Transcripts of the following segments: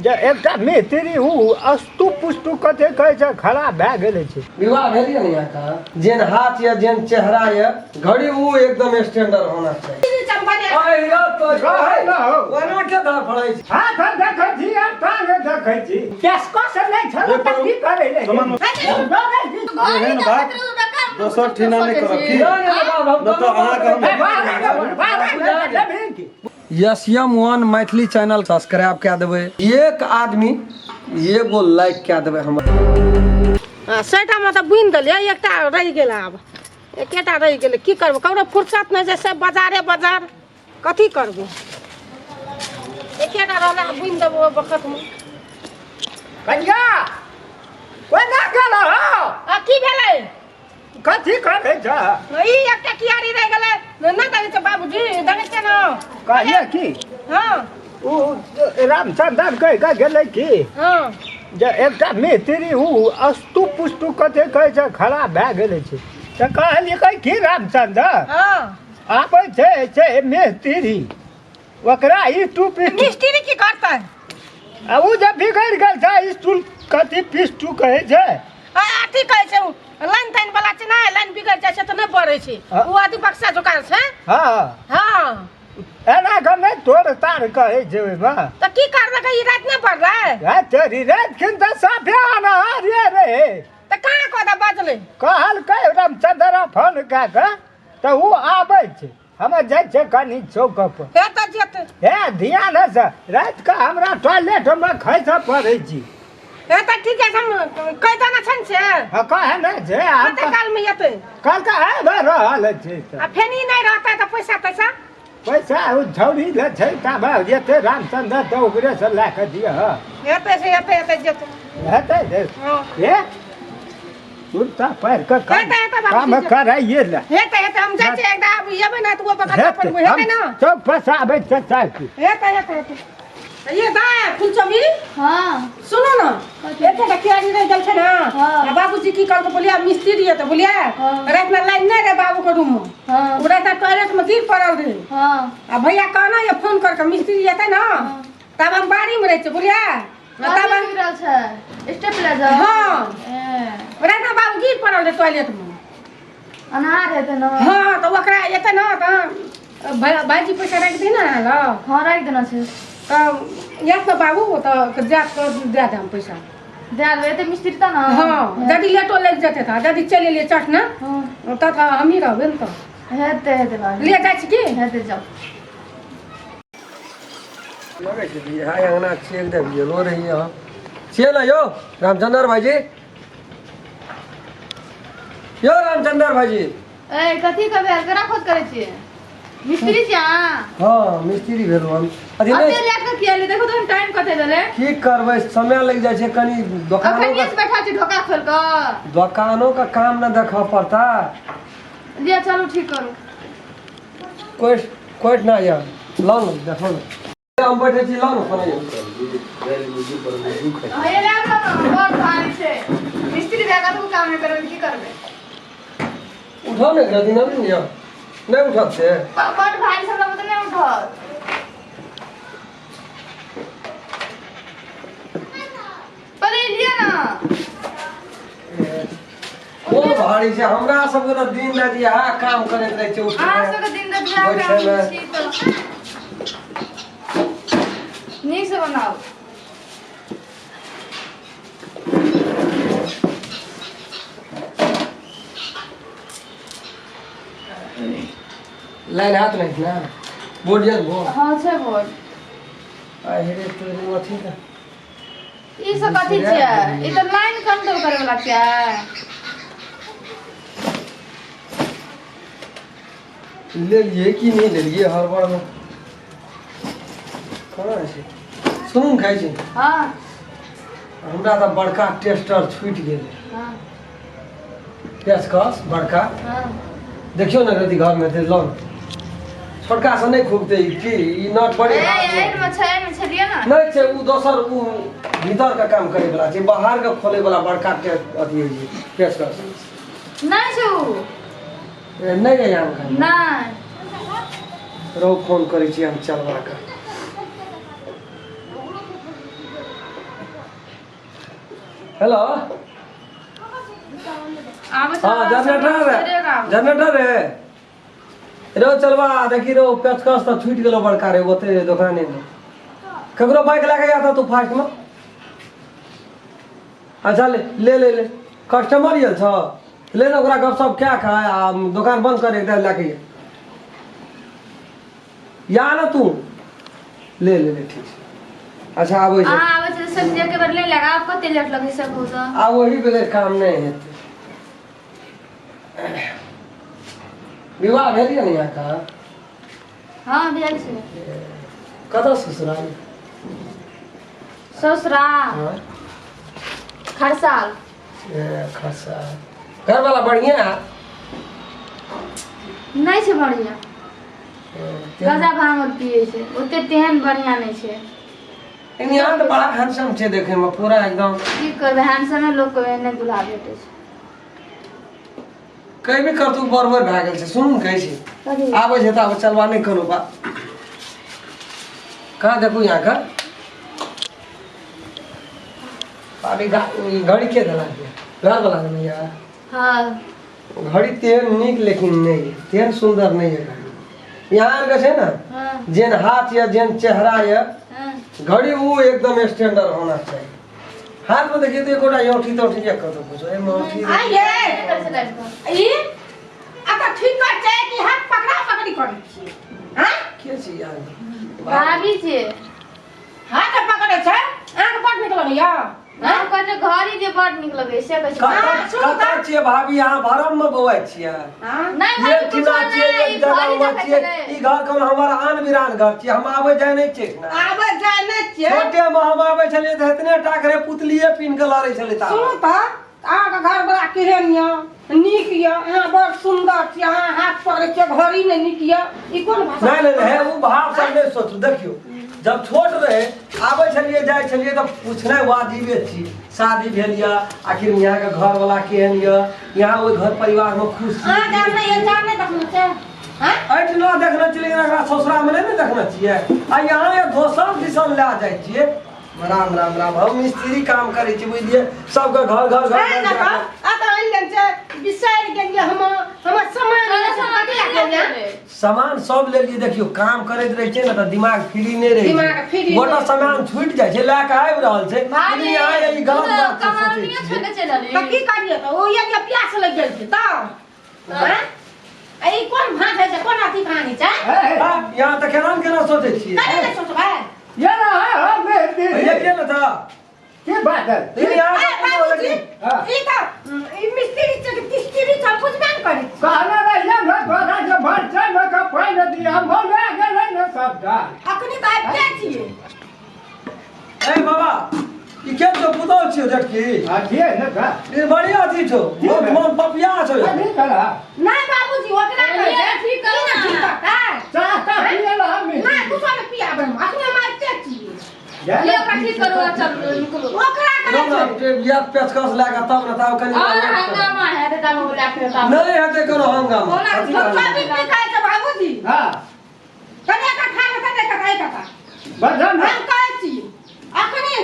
जे एकटा मिस्त्री उ अस्तु पुस्तु कते कहै छै खराब भए गेल छै। विवाह भेल यऽ ने अहाँके? जेहन हाथ यऽ, जेहन चेहरा यऽ, घड़ी उ एकदम स्टैंडर्ड होना चाही। अरे यौ तो रहै न हौ। ओना के धड़फड़ाइ छै? हाथ हम देखै छी आ टांग देखै छी। पेशकश नहि छल तऽ की करै ले? एहन बात दोसर ठिना नहि करब की? नहि, नहि, बाप, हम नहि तऽ अहाँके हम S M one Maithili channel subscribe कए देबै, एक आदमी एगो लाइक कए देबै हमर। सैटामे तऽ बुनि देलियै, एकटा रहि गेल, आब एकेटा रहि गेलै। की करबै? ककरो फुर्सत नहि छै, सब बाजारे बाजार। कथी करबै? एकेटा रहलै, आब बुनि देबै ओहि बखतमे। कनिया, कोना गेल हो? आ की भेलै? कथी करै छ? ई एकटा कियारी रहि गेलै। नहि देखै छै बाबूजी, देखै छियै ने? कहलियै की, हँ। ओ रामचंद्र कहि कऽ गेलै की जे एकटा मिस्त्री उ अस्तु पुस्तु कते कहै छै खराब भए गेलै छै। तऽ कहलियै कहै की रामचंद्र, आबै छै छै मिस्त्री, ओकरा ई टू पीस। मिस्त्री की करतै? आ उ जे बिगड़ि गेल छै स्टूल कथी पिस्टू कहै छै। आ अथी कहै छै, उ लाइन ताइन वाला छै ने, लाइन बिगड़ि जाइ छै तऽ नहि बढ़ै छै। हँ। उ अथी बक्सा जोकार छै। हँ। हँ। एना कऽ नहि तोड़ तार कहै छै ओहिमे। तऽ की करलकै? ई राति नहि पड़लै? राति तेरी राति खिन तऽ साफे अनहारे रहै। तऽ कहाँ कऽ दऽ बजलै? कहलकै रामचंद्र फोन कए कऽ तऽ उ आबै छै, हम जाइ छियै कनि चौक पर। हे तऽ जेतै। हे ध्यान से, राति कऽ हमरा टॉयलेटमे खसि पड़ै छी। हे तऽ ठीक छै, हम कहि देने छै ने से। हँ, कहे नहि छै हम। कते कालमे एतै? कहलकै आबि रहल छै तऽ। आ फेर ई नहि रहतै तऽ पैसा तैसा? पैसा ओ झौरी लए छै, ताबे जेतै रामचंद्र तऽ ओकरे से लए कऽ दिअ। हेतै से हेतै, हेतै जेतै। हेतै से। हँ। हे सुनता पढ़ि कऽ काम हेतै, हेतै बाबूजी, काम जेतै। कराइए ले। हेतै हेतै, हम जाइ छियै एकदा, आब एबै ने तऽ ओ बखत हेतै अपन हेतै ने। हम चौक पर से आबै छियै चाय पी। हेतै हेतै हेतै। ये दाय फुलचोबी। हाँ। सुनो ना, एतेटा क्यारी रहि गेल छै ने। हाँ। आ बाबूजी की कहलकै बोलिया, मिस्त्री है तऽ बोलिया, हाँ। राति में लाइन नहि रहे बाबू के रूम में। हाँ। ओ राति में टॉयलेट में गिर पड़ल रहे। हाँ। आ भैया कहना ये फोन करके मिस्त्री एतै ने, तब हम बाड़ी में रहै छियै बोलिया। तब कथी गिरल छै? स्टेपलाइजर? हाँ। ए, राति में बाबू गिर पड़ल रहे टॉयलेट में। अन्हार हेतै ने। हाँ, तऽ ओकरा एतै ने तऽ भाइजी पैसा राखि दी ने अहाँ लग। हाँ, राखि देना छै। तऽ याद तऽ बाबू तऽ जायत तऽ दए देब पैसा। दए देबै, एतै मिस्त्री तऽ ने। हाँ, यदि लेटो लागि जेतै तऽ यदि चलि एलियै चट ने, हाँ। तऽ हमही रहबै ने तऽ। हेतै हेतै बाबू। ले जाइ छी की? हेतै, जाउ। लगै छै कि इएह अङ्गना छियै, एकदम गेलो रहियै अहाँ छियै ने यौ रामचन्द्र भाईजी? यौ रामचन्द्र भाईजी। ए, कथी के भेल? केना खोज करै छियै? मिस्त्री छियै अहाँ? हँ, मिस्त्री भेलहुँ हम। अथी अते नहि लेट के किया एलियै? देखो तो टाइम कते भेलै। की करबै, समय लागि जाइ छै कनि दोकानो। अखनिये से बैठा छी ढोका खोल कऽ। दोकानो के काम ने देखऽ पड़ता। लिअ, चलू ठीक करू। कोइ कोइ ना यऽ, लाउ ने, देखो ने, हम बैठे छी, लाउ ने खाना यौ। हाँ, ये लए आबू ने, बड़ भारी छै। मिस्त्री भए कऽ काम नहि करबै, की करबै? उठाउ ने एकरा दिन ने यौ, नहि उठत से? बड़ भारी छै, हमरा बुते नहि उठत। पहिले लिअ ने। कोन भारी छै? हमरा सबके तऽ दिन राति इएह काम करैत रहै छै। अहाँ सबके दिन राति इएह काम छी तऽ नीक से बनाउ। लाइन हाथ नहि ने बोर्ड यऽ बोर्ड? हँ, छै बोर्ड। आ हेरे तोरी अथी तऽ ई सब कथी छियै? ई तऽ लाइन कंट्रोल करे वाला छियै। लेलियै कि नहि लेलियै? हड़बड़मे कहाँ छै? सुनू ने, खाइ छी। हाँ। हमरा तऽ बड़का टेस्टर छूटि गेलै। हाँ। पेचकस बड़का। हाँ। देखियौ ने, यदि घरमे हेतै लऽ ने। छोटका से नहि खुबतै ई की? ई नट बड़ी ए, हार्ड छै। एहिमे छै, एहिमे छै, लिअ ने। नहि छै, ओ दोसर, ओ भीतर के काम करे वाला छै, बाहर के खोले वाला बड़का अथी होइ छै पेचकस। नहि छै उ। ए, नहि यऽ आम खाइ? नहि। रहू, फोन करै छी हम चलबा के। हेलो। आबै छै। हाँ, जनरेटर रे, जनरेटर रे, रो चलबा देखी रो, पेचकस तऽ छूटि गेलो बड़का रे ओते दोकाने में। ककरो बाइक लए के आता तू फास्ट में। अच्छा, ले ले ले ले, कस्टमर आयल छ, ले ने ओकरा गपशप कए के आ दोकान बंद कर एकदम लए के या ना तू ले ले ले। ठीक छै, अच्छा आबै छै। अहाँ आबै छै तऽ सब के बेर ले लगा, आब कते लेट लगै छै कहू तऽ? आब ओही बगैर काम नहि हेतै। विवाह भेल यऽ ने अहाँके? हँ, भेल छै। कतऽ ससुराल? ससुरा? हँ। खरसाल। ए, खरसाल। घरवाला बढ़िया है? नहि छै बढ़िया। गजा भांग और पिए छै, ओते तेहन बढ़िया नहि छै। लेकिन यहाँ तऽ बड़ा हैंडसम छै देखे में पूरा एकदम। की करबै, हैंडसमे लोक के एहने दुल्हा भेटै छै। कहीं भी करतू बरबर भए गेल छै। सुनू ने, कहै छी। कथी? आबै छै तऽ आब चलबा नहि कोनो बात। कहाँ देखू यहाँ का अभी घड़ी के देलक घर वाला ने यार? हाँ। घड़ी तेहन नीक लेकिन नहीं है, तेहन सुंदर नहीं है घड़ी। यहाँ के छै ने, जेन हाथ या जेन चेहरा या, घड़ी वो एकदम स्टैंडर्ड होना चाहिए। हाथ में देखिए तो एकोटा औंठी तौंठी या कतौ कुछ एहिमे औंठी। आइए, ई आ तऽ ठीक कर छै कि हाथ पकड़ा पकड़ी करै छियै? हाँ? के छी यार? भाभी छै। हाथ पकड़ै छै, अहाँके बड़ नीक लगैया? हम कहै घड़ी जे बड़ नीक लगै से कहै छै। कतऽ कतऽ छियै भाभी? अहाँ भरम में बौआइ छियै? हाँ? नहि भाभी, एक कुछो ठिना छियै, नहि, एक जगह घड़ी हुआ देखै छियै। छलै। ई घर कोनो हमर आन बिरान घर छियै? हम आबै जाय नहि छियै ने। आबै जाय नहि छियै। छोटे में हम आबै छलियै तऽ एतने टाक रहे, पुतलिये पिन्ह के लड़ै छलै ता। सुनू तऽ, अहाँके घर बड़ा केहन यऽ, नीक यऽ, अहाँ बड़ सुन्दर छी, अहाँ हाथ पकड़ै छियै, घड़ी नहि नीक यऽ, ई कोन भाषा? नहि नहि नहि, ओ भाव सब नहि सोचू। देखियौ, जब छोट रहे आबै छलियै जाइ छलियै तऽ पूछनाइ वाजिबे छी, शादी भेल यऽ, आखिर यहाँके घरवला केहन यऽ, यहाँ ओहि घर परिवारमे खुश छी? अहाँके हम नहि एन्जार नहि देखने छै, हाँ? एहिठिना देखने छियै लेकिन एकरा ससुरामे नहि ने देखने छियै। आ यहाँ ये दोसर दिसन लए जाइ छियै। राम राम राम, हम मिस्त्री काम करै छी, बुझलियै, सबके घर घर घर आनि घर ने तऽ आ तऽ आनि लेने छै, बिसरि गेलियै हम, हमर सामान तोरा सामान कतिया नहि गेलियै? लेबै। सामान सब लेलियै। देखियौ, काम करैत रहै छै ने तऽ दिमाग फ्री नहि रहै दिमाग छै। फ्री गोटा नहि। सामान छूटि जाइ छै, लए कऽ आबि रहल छै। भाभी, लेकिन यहाँ ई तू गलत तऽ बात छै, सोचै कमाउनियो छियै। छोड़ि कऽ चलि तऽ एलही। की करियै तऽ ओ ये प्यास लागि गेल छै तऽ हाँ? आ ई कोन भाँज होइ छै, कोन अथी कहानी छै? हाँ, यहाँ तऽ केना ने केना सोचै छियै। कने नहि सोचबै। ये ना हाँ मेहदी। ये के ने था? की बात है? लेकिन यहाँ ए, बाबूजी, हाँ। ई तऽ ई मिस्त्री छै कि तिस्त्री छै, हम बुझबे ने करै छी। कहना रहिए ना तोरा जे मरचाइ में के पानि दिया मौला गेलै ने सबटा। अखनी तऽ आबिते छियै। ए बाबा, ई के छौ? पुतहु छियौ झटकी? हाँ, छियै ने का। ई बढ़िया अथी छौ, बहुत मन पपिया छौ। अभी करा। नहि बाबूजी, ओकरा कहै छै। ठीक करू ई ने ने। ठीक करतै। चाह ताह पिए ला हम। नहि, कुछो नहि पियाबै हम, अखनी हम आबिते छियै। ले ओकरा ठीक करू आ चल निकलू। ओकरा कहै ना छै। या पेचकस लए कऽ तब ने तब कनि और हंगामा हेतै तब बोला फेर तब। नहि हेतै कोनो हंगामा। कोना अथी करबै। कभी की कहै छै बाबूजी? हाँ। कने का खा ले, कने का खाइ का। बजन। हम कहै छी अखनी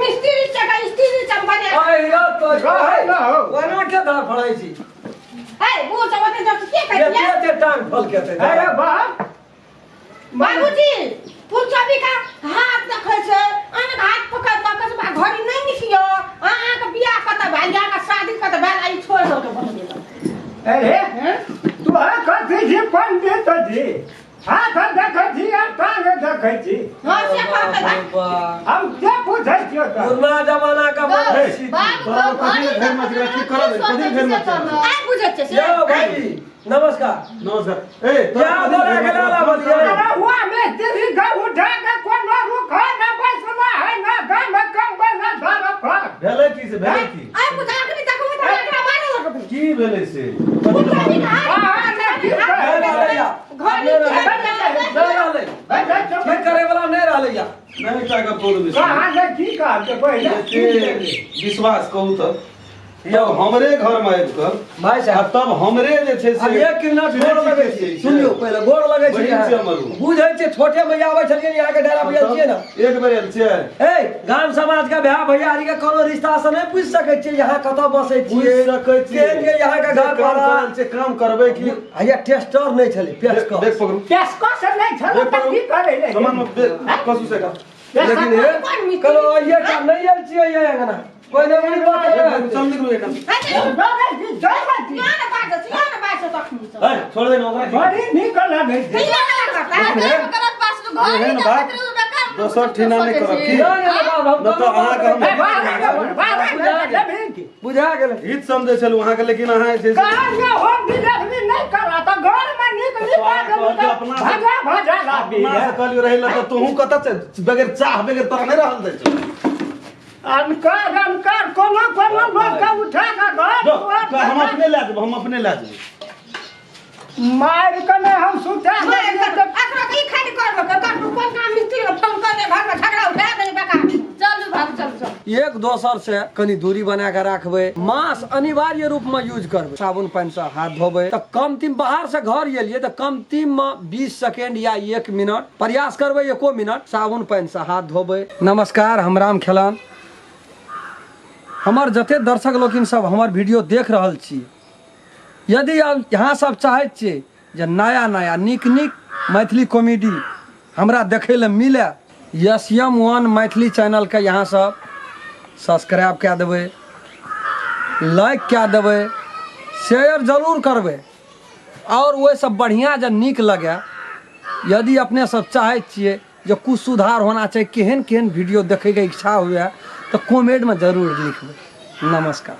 मिस्त्री छै का स्त्री छै बने। अरे यौ तो रहै ना हो। ओना के धार फड़ै छी? ए बूढ़ सब ओते जब के कहै एते छियै? एते टांग फल के एते। अरे बाप। बाबूजी, फुलचबी का हाथ देखै छै, अनक हाथ पकड़ कऽ कहै छै, बा घड़ी नहि निकियो, अहाँके बियाह कतऽ भेल, अहाँके शादी कतऽ भेल, आ ई छोड़ि दऽ के भऽ गेल। अरे हैं? तू है कथी छी पंडित जी? हाथ देखै छी आ टांग देखै छी? हँ, से कहतै बा। बाबा, हम के पूछै छियौ तऽ? पुरना जमाना का मनुष्य छी। बाबू, तोरा घड़ी कथी घर में देखै ठीक करब, छै, कथी घर में से कहलहुँ। आइ बुझै छियै से? यौ भाईजी, नमस्कार। नमस्कार। ए तोरा क्या कथी बोला घर के में लाला बोलिए? अरे हुआ में तेरी घर उठा के कोनो रुखा ना बैसला है ना गाम कम बना धर फर। भेलै की से, भेलै की? आइ बुझै, अखनी देखबै तऽ एकरा मारे लगबै। की भेलै से? फुलचबी का हाथ हाँ, नहि, ठीक है। नहि रहलै या। घड़ी नहि रहलै। नहि रहलै। ठीक करे वाला नहि रहलै या। नहि, एकटा गप बोलू मिस्त्री। कहाँ ने की कहलकै पहिले? एते विश्वास कहू तऽ तब हमरे घर में आबि कऽ भाई आ साहब तब हमरे जे छै आब से एक मिनट गोर लगै छी सुनियौ पहिले गोर लगै छी बहिन छियै हमर ओ। बुझै छियै छोटे में आबै छलियै यहाँ के डेरा पर छियै ने एक बेर आयल छियै ए गाम समाज के भाय भैयारी के कोनो रिश्ता से नहीं पूछ सकै छियै यहाँ कतऽ बसै पूछि छियै सकै छियै केहन के यहाँ के जे घर काम पर करल छै काम करबै की हैया टेस्टर नहि छलै पेचकस देख पकड़ू पेशकश नहि छल देख तऽ की करै पकड़ू सामान में कसू से का लेकिन हे कहलो ये टा नहि आयल छियै ये अंगना कोइ नहि बड़ी बात है चल निकलू एखन ना बाजो ना बाजो तखनी ए छोड़ दे ने ओकरा बड़ी नीक लगै छै गलत बात सुनू घर एहन ही बात देखैत रहू बेकार दोसर ठिना नहि करब की नहि, नहि, बाप, हम नहि तऽ अहाँके हम ए, बाहर आबि, बाहर आबि, लेबही की? बुझा गेलै हित समझै छलहुँ अहाँके लेकिन अहाँ जे छै से कहलियै हम डिलीवरी नहि करऽ तऽ घरमे नीक नीक कहलियै अपना से- भजा भजा लाबी अपना से कहलियो रहै लए तऽ तोहूँ कतऽ छै बगैर चाह बगैर तोरा नहि रहल दै छौ अनकर अनकर कोनो कोनो लोक के उठा कऽ घर जो, दुआर हम अपने लए जेबै हम अपने लए जेबै मारि कऽ नहि हम सुता देलियै तऽ एकरा की खाली करब कर कोन काम मिस्त्री के फोन कर दे घर में झगड़ा उठा दे बेकार चलू भागू चलू चलू एक दोसर से कनी दूरी बना के राखबै मास्क अनिवार्य रूप में यूज करबै साबुन पानि से हाथ धोबै तऽ कम तीम बाहर से घर एलियै तऽ कम तीम में 20 सेकेंड या 1 मिनट प्रयास करबै एको मिनट साबुन पानि से हाथ धोबै। नमस्कार, हम राम खेलान। हमर जते दर्शक लोकिन सब हमर वीडियो देख रहल छी, यदि अब यहाँ सब चाहैत छियै जे नया नया नीक नीक मैथिली कॉमेडी हमरा देखै लए मिले, एस एम वन मैथिली चैनलके यहाँ सब सब्सक्राइब कए देबै, लाइक कए देबै, शेयर जरूर करबै और ओहिसँ बढ़िआँ जे नीक लगे। यदि अपने सब चाहै छियै जे कुछ सुधार होना चाही, केहन केहन वीडियो देखैके इच्छा हुए तऽ कमेंटमे जरूर लिखबै। नमस्कार।